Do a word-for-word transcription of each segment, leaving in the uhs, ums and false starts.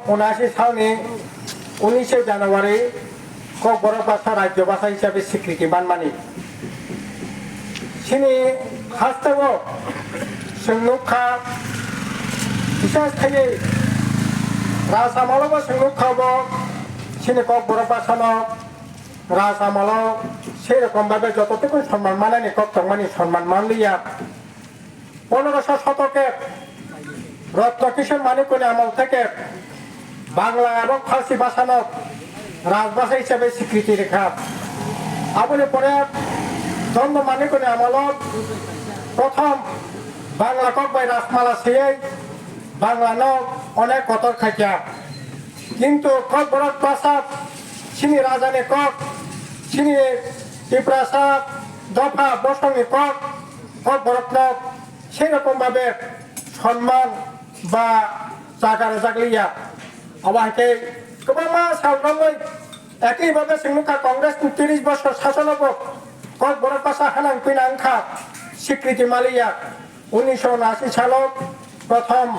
Unashi salni unishe January Kokborok basa rajyo basa hisabe sikriti manmani. Chini hasteo chwng nukha, bisas khaiwi Raj amalo bo chwng nukha bo chini Kokborok basano Raj amalo sei rokom babe joto tei sonman manani kok tongmani sonman manliya. Pondroso shotoke Rotno Kishore Manikuni amol theke Bangla ebong Farsi bhasano rajbhasha hisabe sikriti rikha. Aboni pore Dhondo Manikuni amolo prothom Bangla kok bai Rajmala siyai Banglano onek kotor khaikha. Kintu Kokborok bhasha chini rajani kok, chini Tiprasa dopha bosongni kok, Kokborokno sei rokom babe sonman ba jaga rwjak liya. Obo hai khe kwbangma sal romwi ekhi babe chwng nukha Congress ni tris bosor sasono bo Kokborok bhasha hanang pina wngkha, sikriti maliya. Unisho unashi salo prothom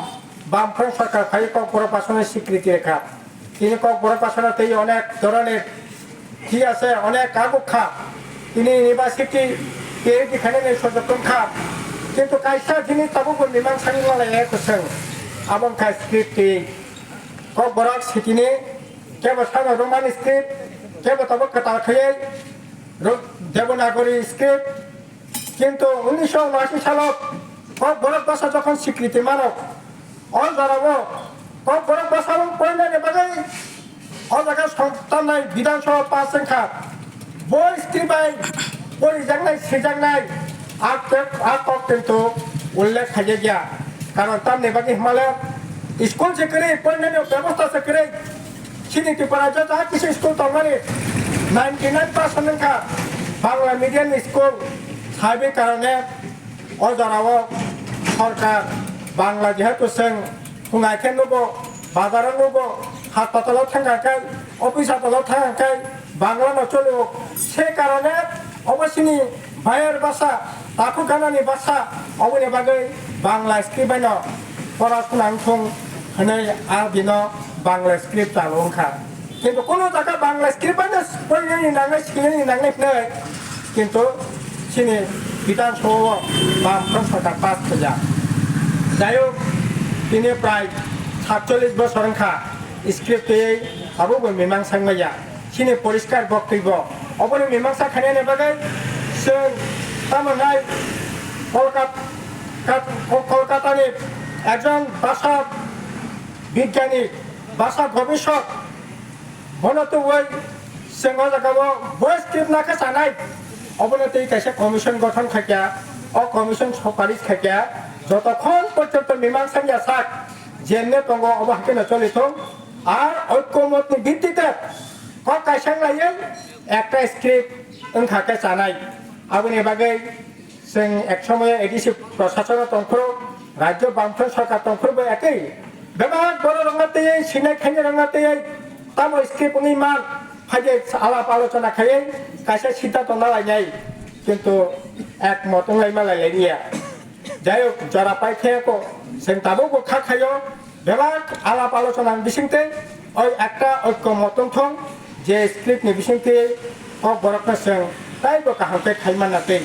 Bamfront sorkar phai Kokborok bhashano sikriti rikha. Tini Kokborok bhashano tei onek dhoroner thik ase, onek kaguk kha. Tini university P H D khainani sojok tong kha. Kintu kaisa jinis tabukbo mimang sani malai ya kwchwng. Abo wngkha script twi. Kokborok sitini kebo sano Roman script, kebo tabuk kwtal khaiwi Ro-, Devanagari script. Kintu unisho unashi salo Kokborok bhasha jokhon sikriti mano, o jorao Kokborok bhasha porinani bagwi o jaga song-, tamnai Bidhan Sabha pass wngkha. Bo script bai porijaknai, swijaknai, a kok, a kok kintu ullekh khaijakya. Karon tamni bagwi hwnmale school se kwrwi, porinani bebosta se kwrwi. Chini Tripura joto kisi school tongmani ninety nine percent wngkha Bangla medium ni school. Sabi karone o jorao sorkar Bangla jehetu chwng khungai khe nugo, bazaro nugo, haspatalo thangkha khe, office hatalo thangkha khe Bangla no cholo. Se karone obo chini Bayar basa, takhuk ganani basa, oboni bagwi Bangla script bai no pora khuna wngthung hwnwi a dino Bangla script chalo wngkha. Kintu kunu jaga Bangla script bai no porinani nangnai, swinani nangnai hwnwi kintu chini Bidhan Sabha o Bamfront sorkar pass khaijak. Jai hok, tini prai satchollish bosor wngkha script twiwi tabukbo mimang sangmaya. Chini poriskar boktwibo. Oboni mimangsa khainani bagwi chwng tamo nai Kolkat-, Kat-, Kolkatani ekjon bhasha bigyani, bhasha gobeshok, bono tubui chwng o jagao bo script nakha chanai. Obono tei kaisa commission gothon khaikha, o commission suparis khaikha, jotokhon porjonto mimangsa ya sak jemne tongo obo haikhe no choli thung. Ar oikomotni bittite kok kaisa wng laiwi ekta script wngkha khe chanai. Aboni bagwi chwng ek somoyo A D C prosasono tongphuru, rajyo Bamfront sorkar tongphuru bo ekwi bebak borok rokno twiwi sinai khainai rokno twiwi tamo script wngwi man, phaide alap alochona khaiwi kaisa siddhanto nalainai, kintu ekmot wnglaima lailaiya. Jai hok, jora pai khe ko, chwng tabukbo kha khaio, bebak alap alochona ni bisingtwi oi ekta oikomot wngthong, je script ni bisingtwi kok borokno chwng taibo kaham khe khai manna twi.